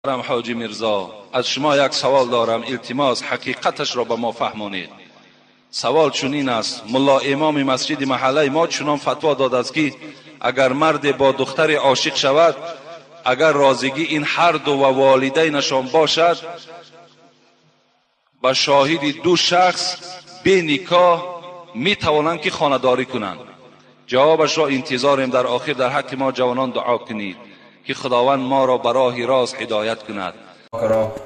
Ҳоҷӣ Мирзо, аз шумо як савол дорам, илтимос, ҳақиқаташро ба мо фаҳмонед. Савол чунин аст: мулло имоми масҷиди маҳаллаи мо чунон фатво додааст, ки агар марде бо духтаре ошиқ шавад, агар розигии ин ҳар ду ва волидайнашон бошад, ба шоҳиди ду шахс бе никоҳ метавонанд, ки хонадорӣ кунанд. Ҷавобашро интизорем. Дар охир дар ҳаққи мо ҷавонон дуо кунед, ки Худованд моро ба роҳи рост ҳидоят кунад.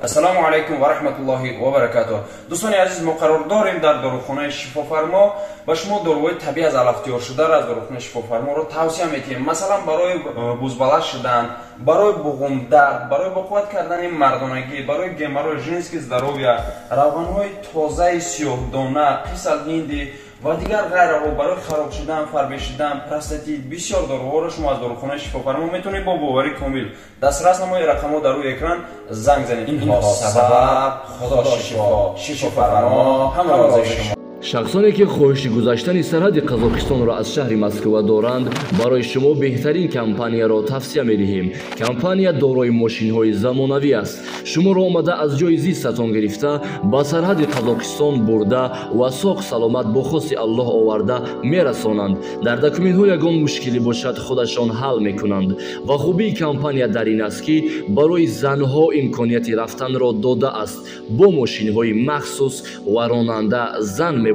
Ассалому алайкум ва раҳматуллоҳи ва баракатуҳ. Дӯстони азиз, мо қарор дорем дар дорухонаи Шифофармо ва шумо доруҳои табиӣ аз алаф тиёр шударо аз дорухонаи Шифофарморо тавсия метиҳем. Масалан, барои бузбаланд шудан, барои буғумдард, барои боқувват кардани мардонагӣ, барои геморрой, женский здоровье, равғанҳои тозаи сиёҳдона, қисал ҳинди ва дигар ғайраҳо, барои хароб шудан, фарбе шудан, простатит, бисёр доруҳоро шумо аз дорухонаи Шифофармо метавонед бо боварӣ комил дастрас намоед. Рақамҳо дар рӯи экран, занг занед. Инҳо сабаб, Худо шифо, Шифофармо ҳама розии шумо. Шахсоне, ки хоҳиши гузаштани сарҳади Қазоқистонро аз шаҳри Москва доранд, барои шумо беҳтарин компанияро тавсия медиҳем. Компания дорои мошинҳои замонавӣ аст. Шуморо омада аз ҷои зистатон гирифта, ба сарҳади Қазоқистон бурда ва соғ саломат бо хости Аллоҳ оварда мерасонанд. Дар документҳо ягон мушкилӣ бошад, худашон ҳал мекунанд. Ва хубии компания дар ин аст, ки барои занҳо имконияти рафтанро додааст бо мошинҳои махсус ва ронанда зан мебошад.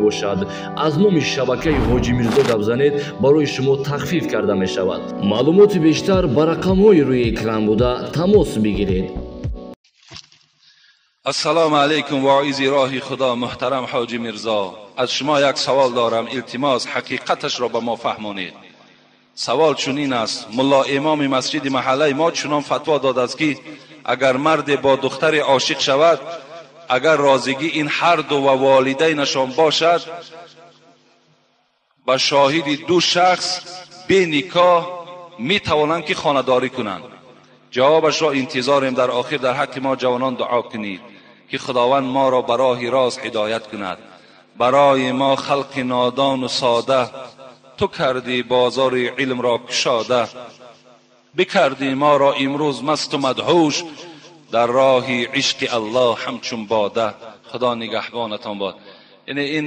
Аз номи шабакаи Ҳоҷӣ Мирзо гап занед, барои шумо тахфиф карда мешавад. Маълумоти бештар ба рақамҳои рӯи экран буда тамос бигиред. Ассалому алайкум, воизи роҳи Худо, муҳтарам Ҳоҷӣ Мирзо. Аз шумо як савол дорам, илтимос, ҳақиқаташро ба мо фаҳмонед. Савол чунин аст: мулло имоми масҷиди маҳаллаи мо чунон фатво додааст, ки агар марде бо духтаре ошиқ шавад, агар розигии ин ҳар ду ва волидайнашон бошад, ба шоҳиди ду шахс бе никоҳ метавонанд, ки хонадорӣ кунанд. Ҷавобашро интизорем. Дар охир дар ҳаққи мо ҷавонон дуо кунед, ки Худованд моро ба роҳи рост ҳидоят кунад. Барои мо халқи нодону сода ту кардӣ бозори илмро кушода, бикардӣ моро имрӯз масту мадҳуш дар роҳи ишқи Аллоҳ ҳамчун бода. Худо нигаҳбонатон бод. Яъне ин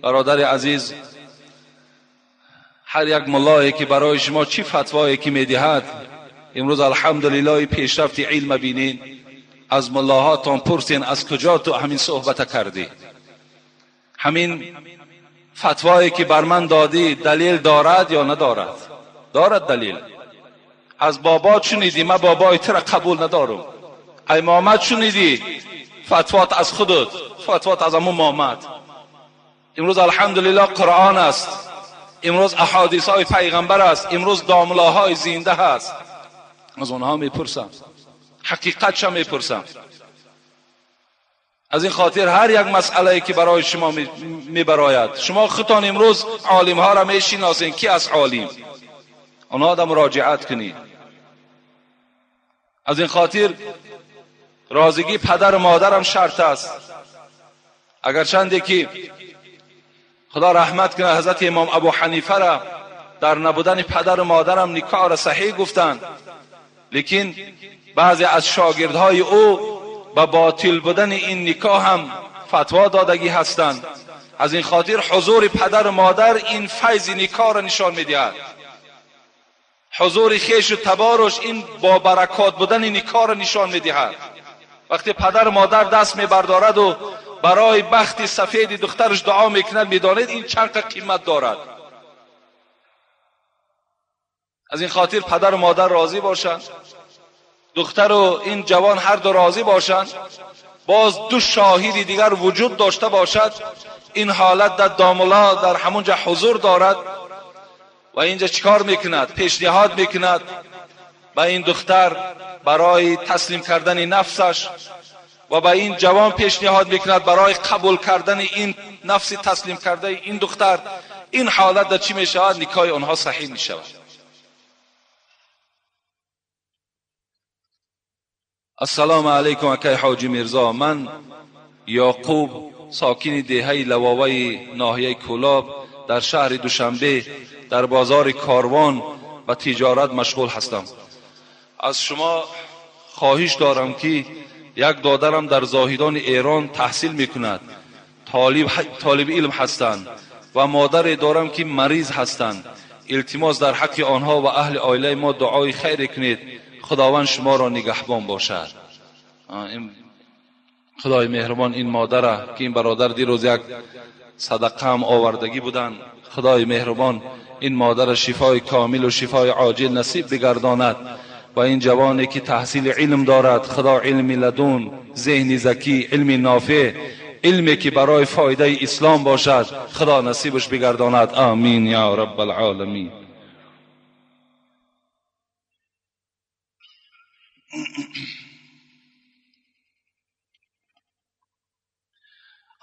бародари азиз, ҳар як муллое, ки барои шумо чӣ фатвое ки медиҳад, имрӯз алҳамдулиллоҳи пешрафти илма бинед, аз муллоҳотон пурсен, аз куҷо ту ҳамин суҳбата кардӣ? Ҳамин фатвое ки бар ман додӣ, далел дорад ё надорад? Дорад далел. Аз бобо шунидӣ, ман бобои тура қабул надорам. Ай момад шунидӣ, фатвот аз худут, фатвот аз ҳамун момад. Имрӯз алҳамдулиллоҳ Қуръон аст, имрӯз аҳодисҳои пайғамбар аст, имрӯз домлоҳои зинда ҳаст. Аз онҳо мепурсам, ҳақиқатша мепурсам. Аз ин хотир ҳар як масъалае, ки барои шумо мебарояд, шумо худтон имрӯз олимҳоро мешиносед, ки аз олим, онҳо да муроҷиат кунед. Аз ин хотир розигии падару модарам шарт аст. Агарчанде ки Худо раҳмат кунад ҳазрати имом Абу Ҳанифара, дар набудани падару модарам никоҳро саҳеҳ гуфтанд, лекин баъзе аз шогирдҳои ӯ ба ботил будани ин никоҳ ҳам фатво додагӣ ҳастанд. Аз ин хотир ҳузури падару модар ин файзи никоҳро нишон медиҳад, ҳузури хешу таборуш ин бо баракот будани никоҳро нишон медиҳад. Вақте падару модар даст мебардораду барои бахти сафеди духтараш дуо мекунад, медонед, ин чанд қимат дорад. Аз ин хотир падару модар розӣ бошанд, духтару ин ҷавон ҳар ду розӣ бошанд, боз ду шоҳиди дигар вуҷуд дошта бошад, ин ҳолат дар домулло дар ҳамон ҷо ҳузур дорад ва инҷа чӣ кор мекунад? Пешниҳод мекунад ба ин духтар барои таслим кардани нафсаш ва ба ин ҷавон пешниҳод мекунад барои қабул кардани ин нафси таслим кардаи ин духтар. Ин ҳолат дар чӣ мешавад? Никоҳи онҳо саҳеҳ мешавад. Ассалому алайкум, акай Ҳоҷӣ Мирзо. Ман Ёқуб, сокини деҳаи Лавоваи ноҳияи Кӯлоб, дар шаҳри Душанбе дар бозори Корвон ба тиҷорат машғул ҳастам. Аз шумо Хоҳиш дорам ки як додарам дар Зоҳидони Эрон таҳсил мекунад, толиби илм ҳастанд ва модаре дорам ки мариз ҳастанд. Илтимос дар ҳаққи онҳо ва аҳли оилаи мо дуои хайре кунед. Худованд шуморо нигаҳбон бошад. Худои меҳрубон ин модара ки ин бародар дирӯз як садақа ҳам овардагӣ буданд, Худои меҳрубон ин модара шифои комил ва шифои оҷил насиб бигардонад ва ин ҷавоне ки таҳсили илм дорад, Худо илми ладун, зеҳни закӣ, илми нофеъ, илме ки барои фоидаи ислом бошад, Худо насибаш бигардонад. Амин ё раббалъоламин.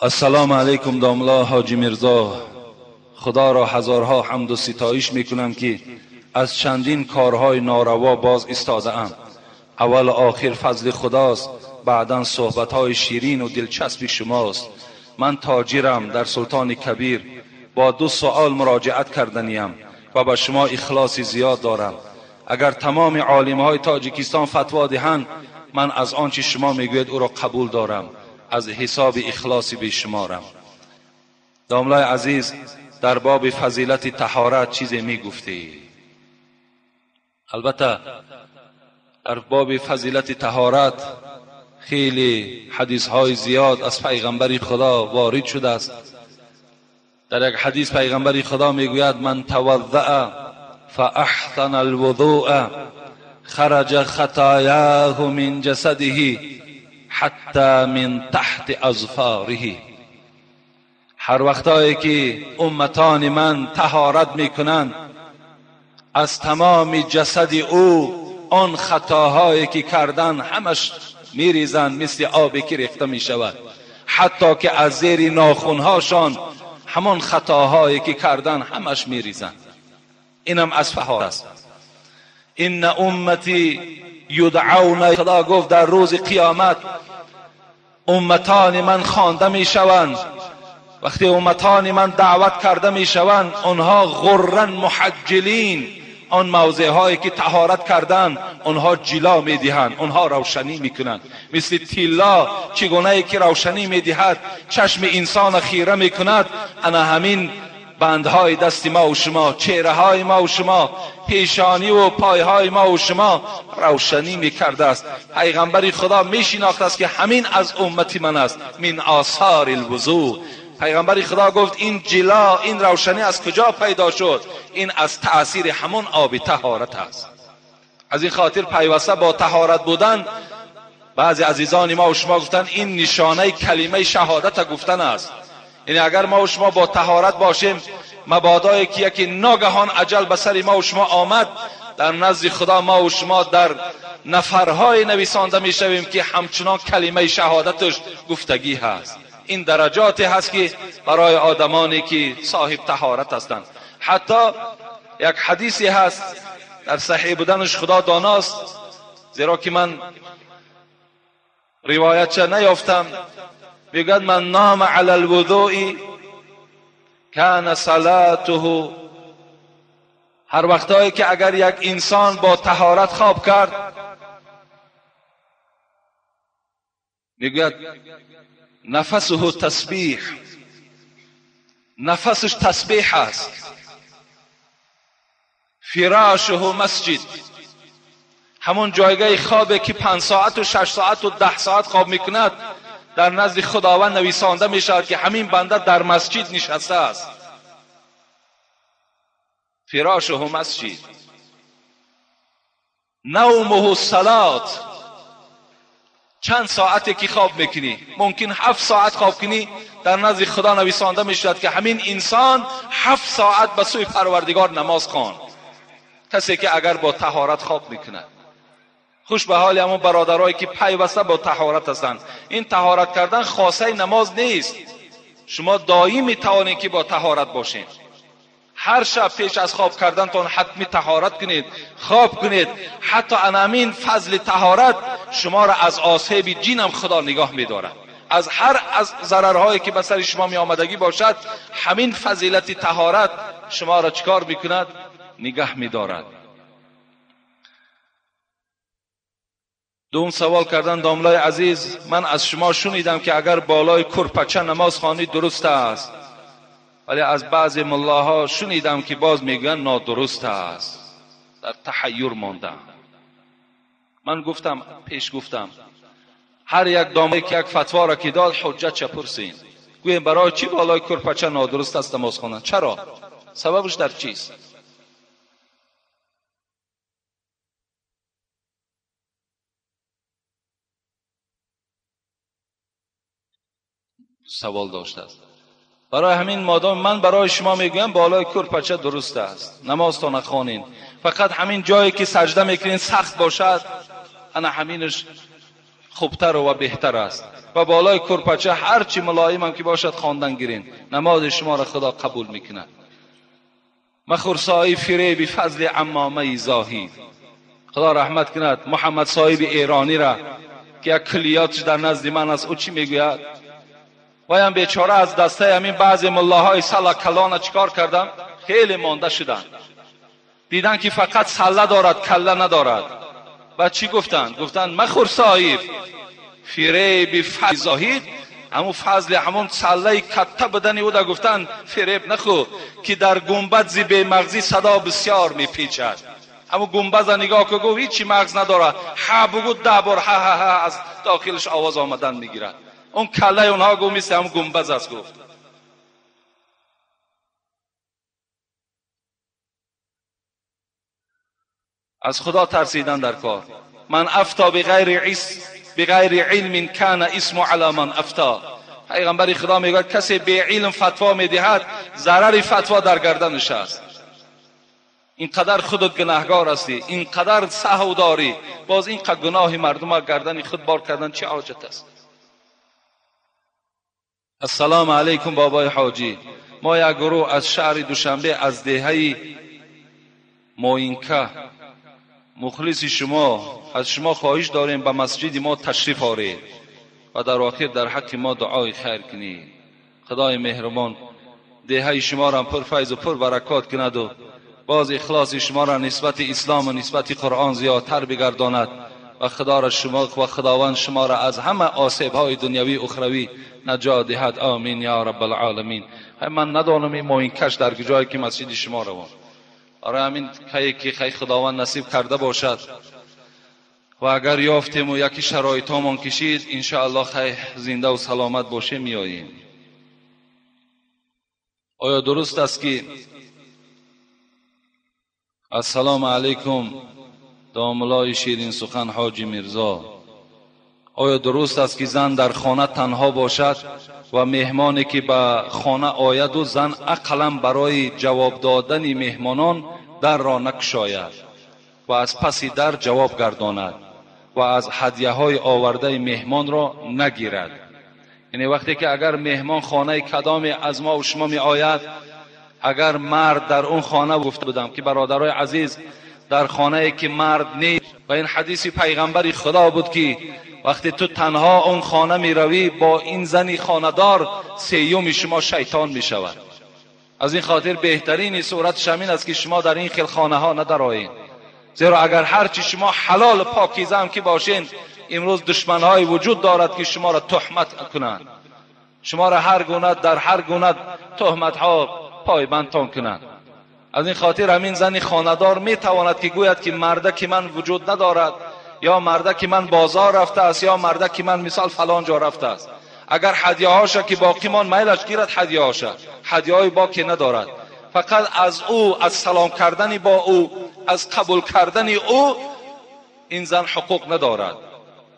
Ассалому алайкум домла ҳоҷи Мирзо. Худоро ҳазорҳо ҳамду ситоиш мекунам ки аз чандин корҳои нораво боз истодаам. Аввал охир фазли Худост, баъдан суҳбатҳои ширину дилчаспи шумост. Ман тоҷирам дар Султони Кабир. Бо ду суол муроҷиат карданиям ва ба шумо ихлоси зиёд дорам. Агар тамоми олимҳои Тоҷикистон фатво диҳанд, ман аз он чи шумо мегӯед ӯро қабул дорам, аз ҳисоби ихлоси бешуморам. Домлаи азиз, дар боби фазилати таҳорат чизе мегуфтӣ? Албатта дар боби фазилати таҳорат хеле ҳадисҳои зиёд аз пайғамбари Худо ворид шудааст. Дар як ҳадис пайғамбари Худо мегӯяд: ман таваззаа фаахсана алвузуа хараҷа хатояҳу мин ҷасадиҳи ҳатта мин таҳти азфориҳи. Ҳар вақтое ки умматони ман таҳорат мекунанд, аз тамоми ҷасади ӯ он хатоҳое ки кардан ҳамаш мерезанд, мисли обе ки рехта мешавад, ҳатто ки аз зери нохунҳошон ҳамон хатоҳое ки кардан ҳамаш мерезанд. Инам аз таҳорат аст. Инна уммати юдъауна, Худо гуфт дар рӯзи қиёмат умматони ман хонда мешаванд. Вақте умматони ман даъват карда мешаванд, онҳо ғурран муҳаҷҷилин, он мавзеъҳое ки таҳорат карданд, онҳо ҷило медиҳанд, онҳо равшанӣ мекунанд. Мисли тилло чӣ гунае ки равшанӣ медиҳад, чашми инсонро хира мекунад, ана ҳамин бандҳои дасти мо ва шумо, чеҳраҳои мо ва шумо, пешонӣ ва пойҳои мо ва шумо равшанӣ мекардааст. Пайғамбари Худо мешинохтааст ки ҳамин аз уммати ман аст. Мин осори алвузӯ. Пайғамбари Худо гуфт ин ҷило, ин равшанӣ аз куҷо пайдо шуд? Ин аз таъсири ҳамон оби таҳорат аст. Аз ин хотир пайваста бо таҳорат будан, баъзе азизони мо ва шумо гуфтанд ин нишонаи калимаи шаҳодата гуфтан аст. Яъне агар мо ва шумо бо таҳорат бошем, мабодое ки яке ногаҳон аҷал ба сари мо ва шумо омад, дар назди Худо мо ва шумо дар нафарҳое нависонда мешавем ки ҳамчунон калимаи шаҳодаташ гуфтагӣ ҳаст. Ин дараҷоте ҳаст ки барои одамоне ки соҳиб таҳорат ҳастанд. Ҳатто як ҳадисе ҳаст, дар саҳеҳ буданаш Худо доност, зеро ки ман ривоятча наёфтам. Мегӯяд ман нама ала алвузӯи кана салатуҳу. Ҳар вақтое ки агар як инсон бо таҳорат хоб кард, мегӯяд нафасуҳу тасбиҳ, нафасаш тасбиҳ аст. Фирошуҳу масҷид, ҳамон ҷойгаи хобе ки 5 соату 6 соату 10 соат хоб мекунад, дар назди Худованд нависонда мешавад ки ҳамин банда дар масҷид нишастааст. Фирошуҳу масҷид. Навмуҳу салот, чанд соате ки хоб мекунӣ, мумкин 7 соат хоб кунӣ, дар назди Худо нависонда мешавад ки ҳамин инсон 7 соат ба сӯи Парвардигор намоз хонд. Касе ки агар бо таҳорат хоб мекунад. Хуш ба ҳоли ҳамон бародарое ки пайваста бо таҳорат ҳастанд. Ин таҳорат кардан хосаи намоз нест. Шумо доим метавонед ки бо таҳорат бошед. Ҳар шаб пеш аз хоб кардантон ҳатми таҳорат кунед, хоб кунед. Ҳатто анамин фазли таҳорат шуморо аз осеби ҷинам Худо нигоҳ медорад. Аз ҳар аз зарарҳое ки ба сари шумо меомадагӣ бошад, ҳамин фазилати таҳорат шуморо чикор мекунад? Нигоҳ медорад. دوم سوال کردن داملای عزیز، من از شما شنیدم که اگر بالای کرپچه نماز خوانید درست است، ولی از بعضی ملاها شنیدم که باز میگویند نادرست است. در تحیر ماندم. من گفتم، پیش گفتم، هر یک داملای که یک فتوا را که داد حجت چه پرسین، گویم برای چی بالای کرپچه نادرست است نماز خواندن؟ چرا؟ سببش در چیست؟ سوال داشته است. برای همین مادام من برای شما میگویم بالای کرپچه درست است نماز تا نخوانین، فقط همین جایی که سجده میکنین سخت باشد، انا همینش خوبتر و بهتر است. و بالای کرپچه هرچی ملایم هم که باشد خواندن گیرین، نماز شما را خدا قبول میکند. مخور صاحب فریب فضل عمامه زاهد. خدا رحمت کند محمد صاحب ایرانی را که یک کلیاتش در نزد من است. او چی میگوید؟ وایم بیچاره از دسته همین بعضی ملاهای سلا کلان چیکار کردن؟ خیلی مانده شدن. دیدن که فقط سله دارد کله ندارد. بعد چی گفتن؟ گفتن مخور صاحب فریب فضل زاهد، همون فضل همون سله کته بدنی او دا گفتن فریب نخو که در گنبد زی بی مغزی صدا بسیار میپیچد. همون گنبد نگاه که گفت هیچی مغز نداره، ها بگو 10 بار ها ها ها از داخلش آواز آمدن میگیرد. اون کله اونها گفت مثل هم گنبد است. گفت از خدا ترسیدن در کار. من افتا بغیر علم کان اسم علی من افتا. پیغمبر خدا میگه کسی بی علم فتوا میدهد ضرر فتوا در گردنش است. اینقدر خودت گناهگار هستی، اینقدر سهو داری، باز اینقدر گناه مردم گردن خود بار کردن چه حاجت است؟ السلام علیکم بابای حاجی، ما یک گروه از شهر دوشنبه از دهه موینکه مخلص شما، از شما خواهش داریم به مسجد ما تشریف آورید و در آخر در حق ما دعای خیر کنید. خدای مهربان دهه شما را پر فیض و پر برکات کند و باز اخلاص شما را نسبت اسلام و نسبت قرآن زیادتر بگرداند و خدا را شما و خداوند شما را از همه آسیب های دنیوی اخروی نجات دهد. آمین یا رب العالمین. من ندانم این موینکش در جایی که مسجد شما روان. آره همین که خی خداوند نصیب کرده باشد و اگر یافتیم و یکی شرایط هامان کشید انشاءالله خی زنده و سلامت باشه میاییم. آیا درست است که السلام علیکم داملای شیرین سخن حاجی میرزا، آیا درست است که زن در خانه تنها باشد و مهمانی که به خانه آید و زن اقلا برای جواب دادن مهمانان در را نکشاید و از پس در جواب گرداند و از هدیه های آورده مهمان را نگیرد؟ یعنی وقتی که اگر مهمان خانه کدام از ما و شما می آید، اگر مرد در اون خانه، گفته بودم که برادرای عزیز در خانه که مرد نیست، و این حدیث پیغمبر خدا بود که وقتی تو تنها اون خانه می روی با این زنی خانه‌دار سیوم شما شیطان می شود. از این خاطر بهترین صورتش همین است که شما در این خیل خانه ها ندرایید، زیرا اگر هرچی شما حلال پاکیزه هم که باشین، امروز دشمنهای وجود دارد که شما را تهمت کنند، شما را هر گونه در هر گونه تهمت ها پایبندتان کنند. از این خاطر همین زن خانه‌دار می تواند که گوید که مرده که من وجود ندارد، یا مرده که من بازار رفته است، یا مرده که من مثال فلان جا رفته است. اگر هدیه هاشا که باقی مان میلش گیرد، هدیه هاشا، هدیه های باقی ندارد، فقط از او، از سلام کردن با او، از قبول کردن او این زن حقوق ندارد.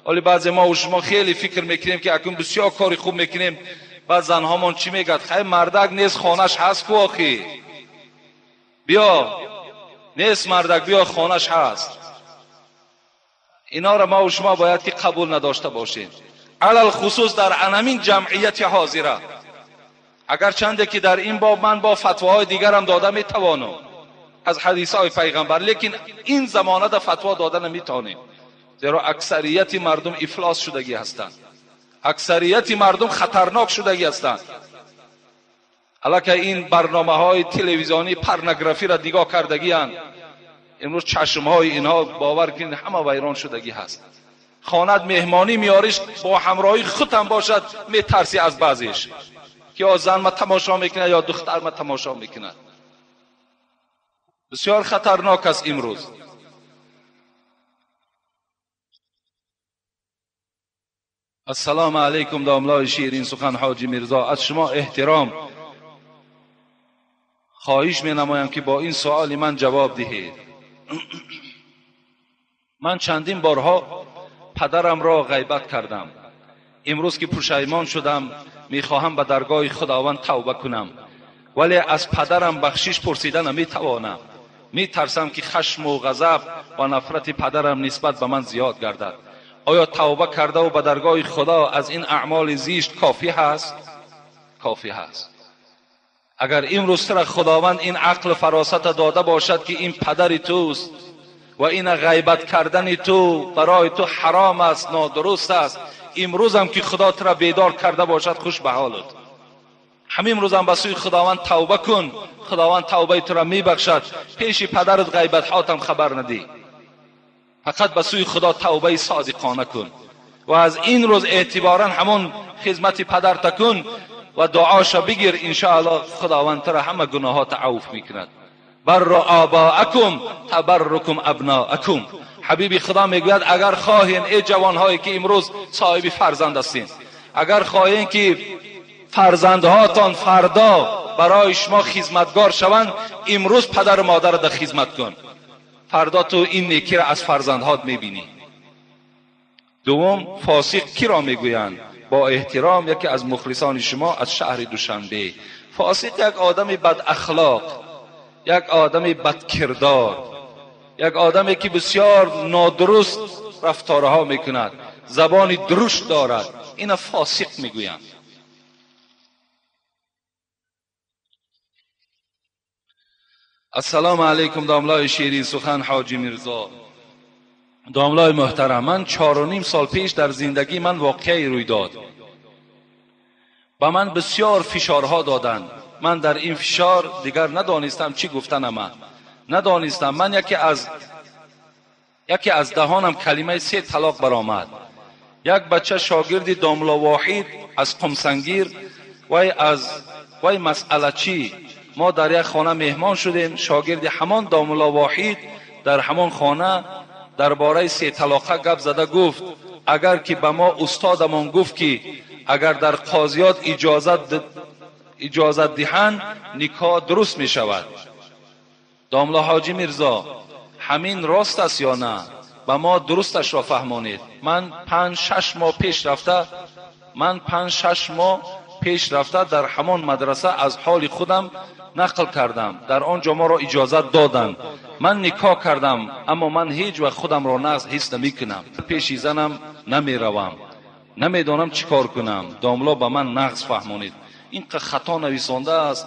ولی بعضی ما و شما خیلی فکر میکنیم که اکنون بسیار کاری خوب میکنیم، بعد زنهامان چی میگد؟ خیلی مردک نیست خانهش هست کو آخی، بیا نیست مردک بیا خانهش هست. اینا را ما و شما باید که قبول نداشته باشیم، علل خصوص در انمین جمعیت حاضره. اگر چنده که در این باب من با فتواهای دیگرم داده میتوانم از حدیث های پیغمبر، لیکن این زمانه در فتوا داده نمیتونیم، زیرا اکثریت مردم افلاس شدگی هستند، اکثریت مردم خطرناک شدگی هستند. علاکه این برنامه های تلویزیونی پرنگرافی را نگاه کردگی هستند، امروز چشم های اینها باور کنید همه ویران شدگی هست. Хонат меҳмонӣ меориш, бо ҳамроҳи худам бошад, метарсӣ аз баъзеш ки ё зан ма тамошо мекунад ё духтар ма тамошо мекунад. Бисёр хатарнок аст имрӯз. Ассалому алайкум домлои ширин сухан ҳоҷи Мирзо. Аз шумо эҳтиром хоҳиш менамоям ки бо ин суоли ман ҷавоб диҳед. Ман чандин борҳо падарамро ғайбат кардам. Имрӯз ки пушаймон шудам, мехоҳам ба даргоҳи Худованд тавба кунам, вале аз падарам бахшиш пурсида наметавонам. Метарсам ки хашму ғазаб ва нафрати падарам нисбат ба ман зиёд гардад. Оё тавба кардаву ба даргоҳи Худо аз ин аъмоли зишт кофӣ ҳаст? Кофӣ ҳаст. Агар имрӯз тура Худованд ин ақлу фаросата дода бошад ки ин падари туст ва ин ғайбат кардани ту барои ту ҳаром аст, нодуруст аст, имрӯзам ки Худо тура бедор карда бошад, хуш ба ҳолат. Ҳамин рӯзам ба сӯи Худованд тавба кун, Худованд тавбаи тура мебахшад. Пеши падарат ғайбатҳотам хабар надиҳ, фақат ба сӯи Худо тавбаи содиқона кун ва аз ин рӯз эътиборан ҳамон хизмати падарта кун ва дуоша бигир. Иншоаллоҳ Худованд тура ҳама гуноҳота авф мекунад. Барру обаакум табаррукум абноакум. Ҳабиби Худо мегӯяд агар хоҳем, эй ҷавонҳое ки имрӯз соҳиби фарзанд ҳастед, агар хоҳем ки фарзандҳотон фардо барои шумо хизматгор шаванд, имрӯз падару модарро дар хизмат кун, фардо ту ин некиро аз фарзандҳот мебинӣ. Дуввум, фосиқ киро мегӯянд? Бо эҳтиром яке аз мухлисони шумо аз шаҳри Душанбе. Фосиқ як одами бадахлоқ, як одами бадкирдор, як одаме ки бисёр нодуруст рафторҳо мекунад, забони друшт дорад, ина фосиқ мегӯянд. Ассалому алайкум домлои ширин сухан ҳоҷи Мирзо. Домлои муҳтарам, ман 4.5 сол пеш дар зиндагии ман воқеае рӯй дод. Ба ман бисёр фишорҳо доданд. Ман дар ин фишор дигар надонистам чӣ гуфтанама. Надонистам. Ман яке аз даҳонам калимаи 3 талоқ баромад. Як бача шогирди домло Воҳид аз Қумсангир, вай масъалачӣ. Мо дар як хона меҳмон шудем. Шогирди ҳамон домло Воҳид дар ҳамон хона дар бораи 3 талоқа гап зада гуфт агар ки ба мо устодамон гуфт ки агар дар қозиёт иҷозат диҳанд никоҳ дуруст мешавад. Домло ҳоҷи Мирзо, ҳамин рост аст ё на? Ба мо дурусташро фаҳмонед. Ман 5-6 моҳ пеш рафта дар ҳамон мадраса аз ҳоли худам нақл кардам. Дар он ҷо моро иҷозат доданд. Ман никоҳ кардам, аммо ман ҳеҷ вақт худамро нағз ҳис намекунам. Пеши занам намеравам. Намедонам чӣ кор кунам. Домло ба ман нағз фаҳмонед. Ин хато нависонда аст.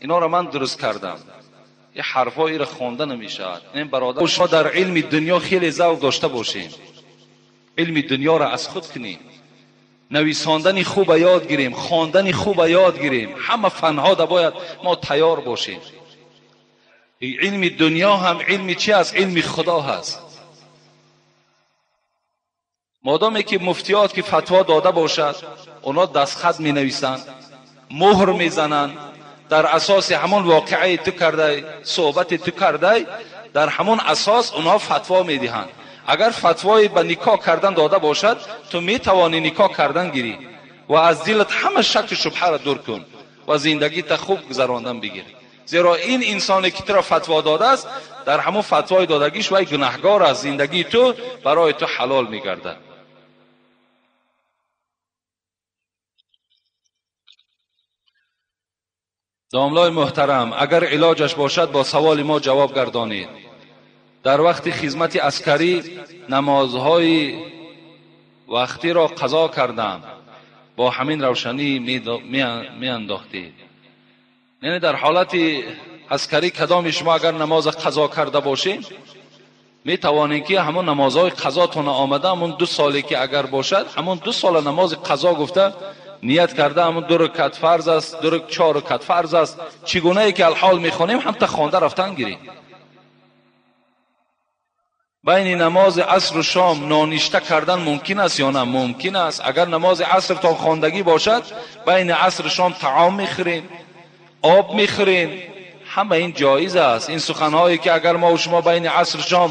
Инора ман дуруст кардам. Ин ҳарфҳоеро хонда намешавад. Ин бародар, шумо дар илми дунё хеле завқ дошта бошем. Илми дунёро аз худ кунем. Нависондани хуба ёд гирем, хондани хуба ёд гирем. Ҳама фанҳо да бояд мо тайёр бошем. Илми дунё ҳам илми чи аст? Илми Худо ҳаст. Модоме ки муфтиёт ки фатво дода бошад, онҳо дастхат менависанд, муҳр мезананд. Дар асоси ҳамон воқеаи ту кардай, суҳбати ту кардай, дар ҳамон асос онҳо фатво медиҳанд. Агар фатвои ба никоҳ кардан дода бошад, ту метавонӣ никоҳ кардан гирӣ ва аз дилат ҳама шаку шубҳаро дур кун ва зиндагита хуб гузарондан бигир. Зеро ин инсоне ки туро фатво додааст, дар ҳамон фатвои додагиш вай гунаҳгор аст. Зиндагии ту барои ту ҳалол мегардад. Домлои муҳтарам, агар илоҷаш бошад бо саволи мо ҷавоб гардонед. Дар вақти хизмати аскарӣ намозҳои вақтиро қазо кардам. Бо ҳамин равшанӣ меандохтед. Яъне дар ҳолати аскарӣ кадоми шумо агар намоза қазо карда бошед, метавонед ки ҳамон намозҳои қазотона омада, ҳамон 2 соле ки агар бошад, ҳамон 2 сола намози қазо гуфта ният карда, ҳамон 2 ракат фарз аст, 4 ракат фарз аст, чӣ гунае ки алҳол мехонем, ҳамта хонда рафтан гирем. Байни намози асру шом ноништа кардан мумкин аст ё на? Мумкин аст. Агар намози аср то хондагӣ бошад, байни асру шом таом мехӯрем, об мехӯрем, ҳама ин ҷоиз аст. Ин суханҳое ки агар мо шумо байни асру шом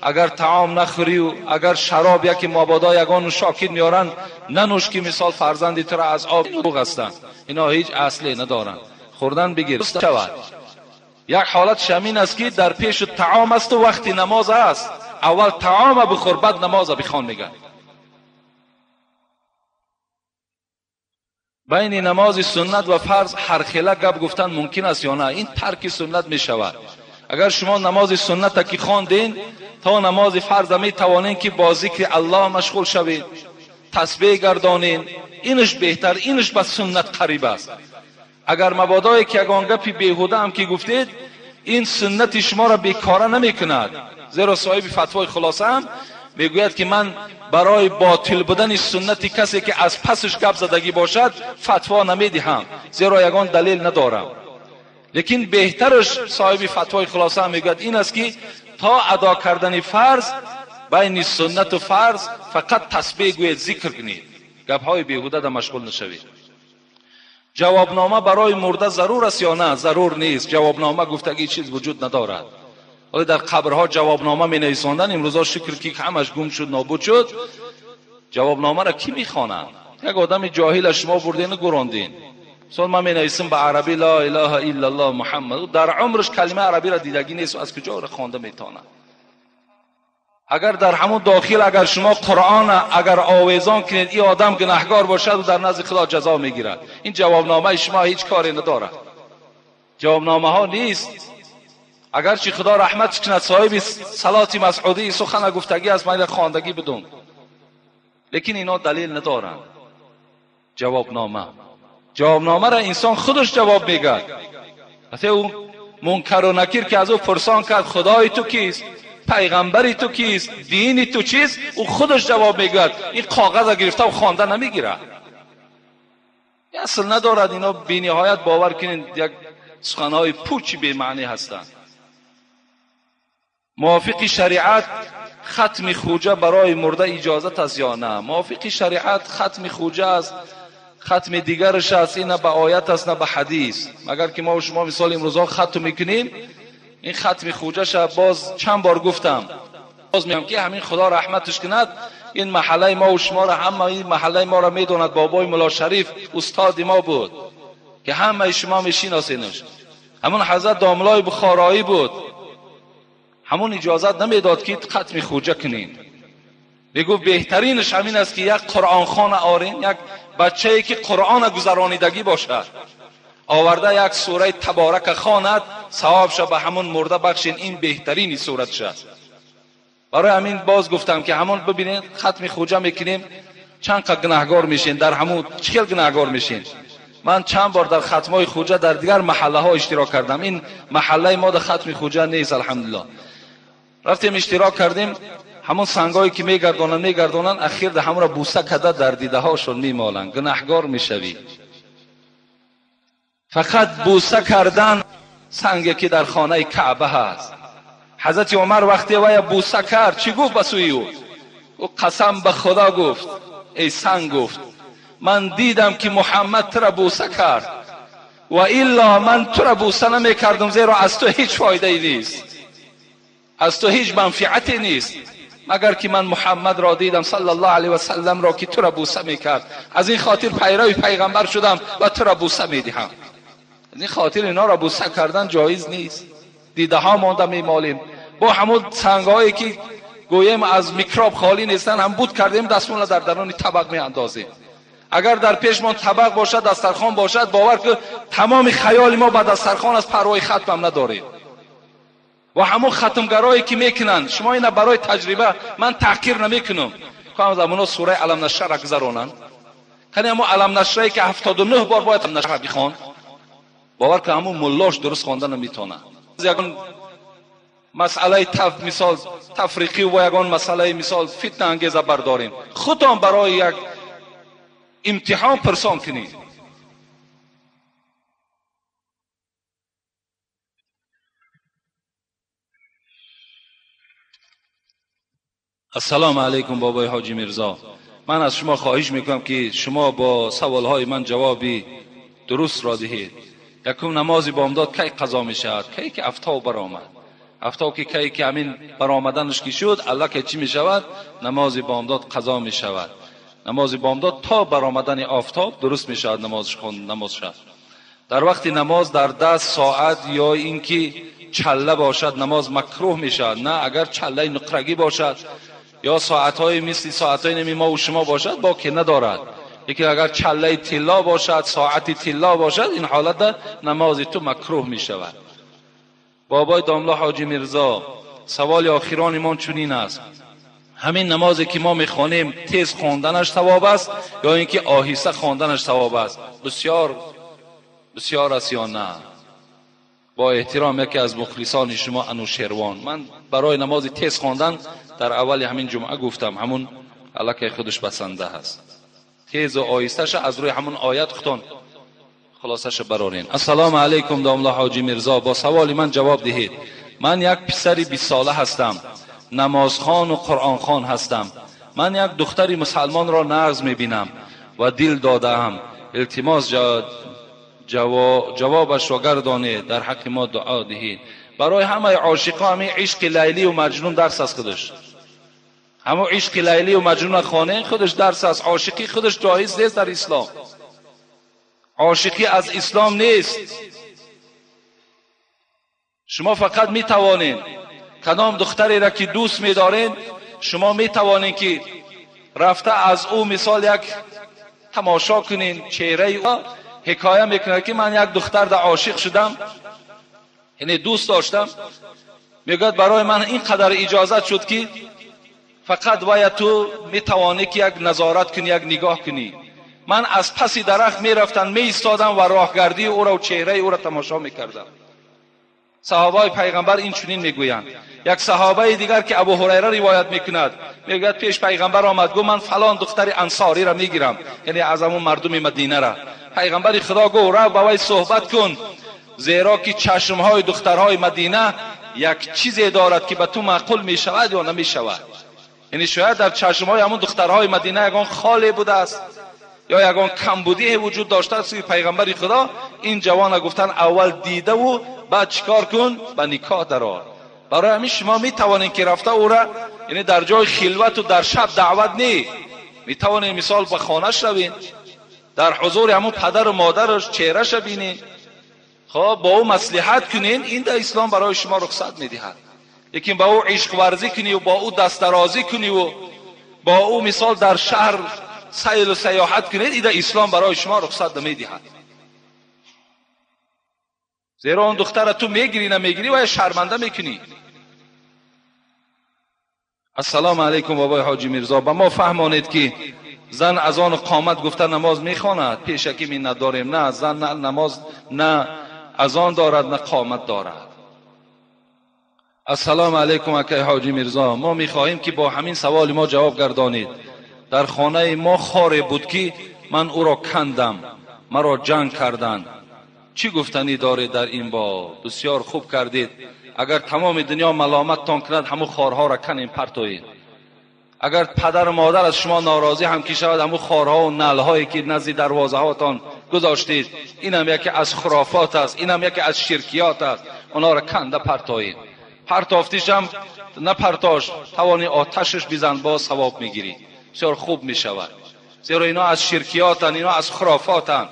агар таом нахӯрию агар шароб яке мабодо ягон нӯшокид меоранд, нанӯш ки мисол фарзанди туро аз об дурӯғ ҳастанд. Ино ҳеҷ асле надоранд. Хӯрдан бигир шавад. Як ҳолат шамин аст ки дар пешу таом асту вақти намоз аст. Аввал таома бихӯр, баъд намоза бихон мегӯяд. Байни намози суннат ва фарз ҳархела гап гуфтан мумкин аст ё на? Ин тарки суннат мешавад. Агар шумо намози сунната ки хондин, то намози фарза метавонед ки бо зикри Аллоҳ машғул шавед, тасбеҳ гардонед, инаш беҳтар, инаш ба суннат қариб аст. Агар мабодое ки ягон гапи беҳуда ҳам ки гуфтед, ин суннати шуморо бекора намекунад. Зеро соҳиби фатвои хулоса ҳам мегӯяд ки ман барои ботил будани суннати касе ки аз пасаш гап задагӣ бошад фатво намедиҳам, зеро ягон далел надорам. Лекин беҳтараш соҳиби фатвои хулоса ҳам мегӯяд ин аст ки то адо кардани фарз байни суннату фарз фақат тасбеҳ гӯед, зикр кунед, гапҳои беҳуда да машғул нашавед. Ҷавобнома барои мурда зарур аст ё на? Зарур нест. Ҷавобнома гуфтагӣ чиз вуҷуд надорад. Ҳоло дар қабрҳо ҷавобнома менависонданд, имрӯзо шукр ки ҳамаш гум шуд, нобуд шуд. Ҷавобномаро кӣ мехонад? Як одами ҷоҳила шумо бурдену гурондин. Мисол ман менависам ба арабӣ ла илаҳа иллаллоҳ Муҳаммад, дар умраш калимаи арабиро дидагӣ нест, аз куҷо ро хонда метавонад? Агар дар ҳамон дохил агар шумо Қуръон агар овезон кунед, ин одам гунаҳгор бошад ва дар назди Худо ҷазо мегирад. Ин ҷавобномаи шумо ҳеҷ коре надорад. Ҷавобномаҳо нест. Агарчи Худо раҳматш кунад, соҳиби салоти масъудии сухана гуфтагӣ аст, ман хондагӣ будум, лекин ино далел надоранд. Ҷавобнома, ҷавобномаро инсон худаш ҷавоб мегӯяд. Ҳатто ӯ мункару накир ки аз ӯ пурсон кард худои ту кист, пайғамбари ту кист, дини ту чист, ӯ худаш ҷавоб мегӯяд. Ин коғазро гирифта хонда намегирад. Асл надорад. Ино бениҳоят бовар кунед як суханҳои пучи бемаънӣ ҳастанд. Мувофиқи шариат хатми хуҷа барои мурда иҷозат аст ё на? Мувофиқи шариат хатми хуҷа аст, хатми дигараш аст, ин на ба оят аст, на ба ҳадис. Магар ки мо шумо мисол имрӯзҳо хатм мекунем, ин хатми хуҷаша боз чанд бор гуфтам, боз мегӯям ки ҳамин Худо раҳматаш кунад, ин маҳаллаи мо шуморо, ҳама ин маҳаллаи моро медонад. Бобои Мулло Шариф устоди мо буд ки ҳамаи шумо мешиносенаш. Ҳамон ҳазрат домлои бухороӣ буд. Ҳамон иҷозат намедод ки хатми хуҷа кунед. Мегуфт беҳтаринаш ҳамин аст ки як қуръонхона орен, як бачае ки қуръона гузаронидагӣ бошад, оварда як сураи таборака хонад, савобша ба ҳамон мурда бахшен, ин беҳтарини суратш аст. Барои ҳамин боз гуфтам ки ҳамон бибинед хатми хуҷа мекунем, чанд қа гунаҳгор мешен, дар ҳамон чӣ хел гунаҳгор мешен. Ман чанд бор дар хатмҳои хуҷа дар дигар маҳаллаҳо иштирок кардам. Ин маҳаллаи мо дар хатми хуҷа нест, алҳамдулиллоҳ. Рафтем иштирок кардем, ҳамон сангҳое ки мегардонанд мегардонанд, ахир дар ҳамонро буса карда дар дидаҳошон мемоланд, гунаҳгор мешавӣ. Фақат буса кардан санге ки дар хонаи Каъба ҳаст. Ҳазрати Умар вақте вая буса кард, чӣ гуфт ба сӯи ӯ? Ӯ қасам ба Худо гуфт, эй санг, гуфт ман дидам ки Муҳаммад тура буса кард, ва илло ман тура буса намекардам, зеро аз ту ҳеҷ фоидае нест, аз ту ҳеҷ манфиате нест, магар ки ман Муҳаммадро дидам саллаллоҳу алайҳи васалламро ки тура буса мекард. Аз ин хотир пайрави пайғамбар шудам ва тура буса медиҳам. Аз ин хотир инҳоро буса кардан ҷоиз нест. Дидаҳо монда мемолем бо ҳамон сангҳое ки гӯем аз микроб холӣ нестанд, ҳам буд кардем, дастмонро дар даруни табақ меандозем. Агар дар пешмон табақ бошад, дастархон бошад, бовар кун тамоми хаёли мо ба дастархон аст, парвои хатмам надорем. Ва ҳамон хатмгарое ки мекунанд, шумо ина барои таҷриба ман таҳқир намекунам, кам замоно сураи Алам Нашра гузаронанд. Кани ҳамон Алам Нашрае ки 79 бор бояд Алам Нашра бихон, бовар кун ҳамон муллош дуруст хонда наметавонад. Ягон масъалаи мисол тафриқӣ ва ягон масъалаи мисол фитнаангеза бардорем, худтон барои як имтиҳон пурсон кунед. Ассалому алайкум бобои Ҳоҷи Мирзо. Ман аз шумо хоҳиш мекунам, ки шумо бо саволҳои ман ҷавоби дурустро диҳед. Якум, намози бомдод кай қазо мешавад? Кай ки афтоб баромад. Афтоб ки кай ки ҳамин баромаданаш ки шуд, аллакай чӣ мешавад? Намози бомдод қазо мешавад. Намози бомдод то баромадани офтоб дуруст мешавад намоз шавад. Дар вақти намоз дар даст соат ё ин ки чалла бошад, намоз макрӯҳ мешавад. На, агар чаллаи нуқрагӣ бошад ё соатҳои мисли соатҳои нами мо шумо бошад, боке надорад. Лекин агар чаллаи тилло бошад, соати тилло бошад, ин ҳолатда намози ту макрӯҳ мешавад. Бобои домла Ҳоҷи Мирзо, саволи охирони мо чунин аст: ҳамин намозе ки мо мехонем, тез хонданаш савоб аст ё ин ки оҳиста хонданаш савоб аст? Бисёр бисёр аст ё на? Бо эҳтиром, яке аз мухлисони шумо, Анушервон. Ман барои намози тез хондан дар аввали ҳамин ҷумъа гуфтам, ҳамун аллакай худаш басанда ҳаст. Тезу оҳисташа аз рӯи ҳамун оят худтон хулосаша барорен. Ассалому алайкум домла Ҳоҷи Мирзо, бо саволи ман ҷавоб диҳед. Ман як писари 20 сола ҳастам, намозхону қуръонхон ҳастам. Ман як духтари мусалмонро нағз мебинам ва дил додаам. Илтимос, ҷавобашро гардонед, дар ҳаққи мо дуо диҳед. Барои ҳамаи ошиқо ҳамин ишқи Лайлию Маҷнун дарс аст худаш. Ҳамон ишқи Лайлию Маҷнуна хонен, худаш дарс аст. Ошиқӣ худаш ҷоиз нест дар ислом, ошиқӣ аз ислом нест. Шумо фақат метавонед кадом духтареро ки дӯст медоред, шумо метавонед ки рафта аз ӯ мисол як тамошо кунед чеҳраи ӯ. Ҳикоя мекунад, ки ман як духтарда ошиқ шудам, яъне дӯст доштам. Мегӯяд, барои ман ин қадар иҷозат шуд, ки фақат вая ту метавонӣ ки як назорат кунӣ, як нигоҳ кунӣ. Ман аз паси дарахт мерафтам, меистодам ва роҳгардии ӯро, чеҳраи ӯро тамошо мекардам. Саҳобаи пайғамбар ин чунин мегӯянд. Як саҳобаи дигар, ки Абу Ҳурайра ривоят мекунад, мегӯяд, пеш пайғамбар омад, гуфт: «Ман фалон духтари ансориро мегирам», яъне аз ҳамун мардуми Мадинара. Пайғамбари Худо гуфт: «Рав, ба вай суҳбат кун, зеро ки чашмҳои духтарҳои Мадина як чизе дорад, ки ба ту маъқул мешавад ё намешавад». Яъне шояд дар чашмҳои ҳамун духтарҳои Мадина ягон холе будааст ё ягон камбудие вуҷуд доштааст, ки пайғамбари Худо ин ҷавона гуфтан: «Аввал дидаву баъд чӣ кор кун? Ба никоҳ дарор». Барои ҳамин шумо метавонед, ки рафта ӯра, яъне дар ҷои хилвату дар шаб даъват не, метавонед мисол ба хонаш равед, дар ҳузури ҳамун падару модараш чеҳраша бинед, хоб, бо ӯ маслиҳат кунед. Ин дар ислом барои шумо рухсат медиҳад. Лекин ба ӯ ишқварзӣ куниву бо ӯ дастдарозӣ куниву бо ӯ мисол дар шаҳр сайлу саёҳат кунед, ида ислом барои шумо рухсат намедиҳад, зеро он духтара ту мегирӣ, намегирӣ, ва шарманда мекунӣ. Ассалому алайкум бобои Ҳоҷи Мирзо, ба мо фаҳмонед, ки зан азону қомат гуфта намоз мехонад? Пешакӣ миннатдорем. На, зан на намоз, на азон дорад, на қомат дорад. Ассалому алайкум акай Ҳоҷи Мирзо, мо мехоҳем, ки бо ҳамин саволи мо ҷавоб гардонед. Дар хонаи мо хоре буд, ки ман ӯро кандам, маро ҷанг карданд. Чӣ гуфтанӣ доред дар ин боб? Бисёр хуб кардед. Агар тамоми дунё маломаттон кунад, ҳамун хорҳоро канем, партоед. Агар падару модар аз шумо норозӣ ҳам ки шавад, ҳамун хорҳову налҳое ки назди дарвозаҳотон гузоштед, инам яке аз хурофот аст, инам яке аз ширкиёт аст. Онҳоро канда партоед. Партофтишам напартош, тавони оташаш бизан, боз савоб мегирӣ, бисёр хуб мешавад, зеро ино аз ширкиётанд, ино аз хурофотанд.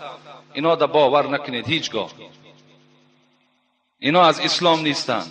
Ино да бовар накунед ҳеҷ гоҳ, ино аз ислом нестанд.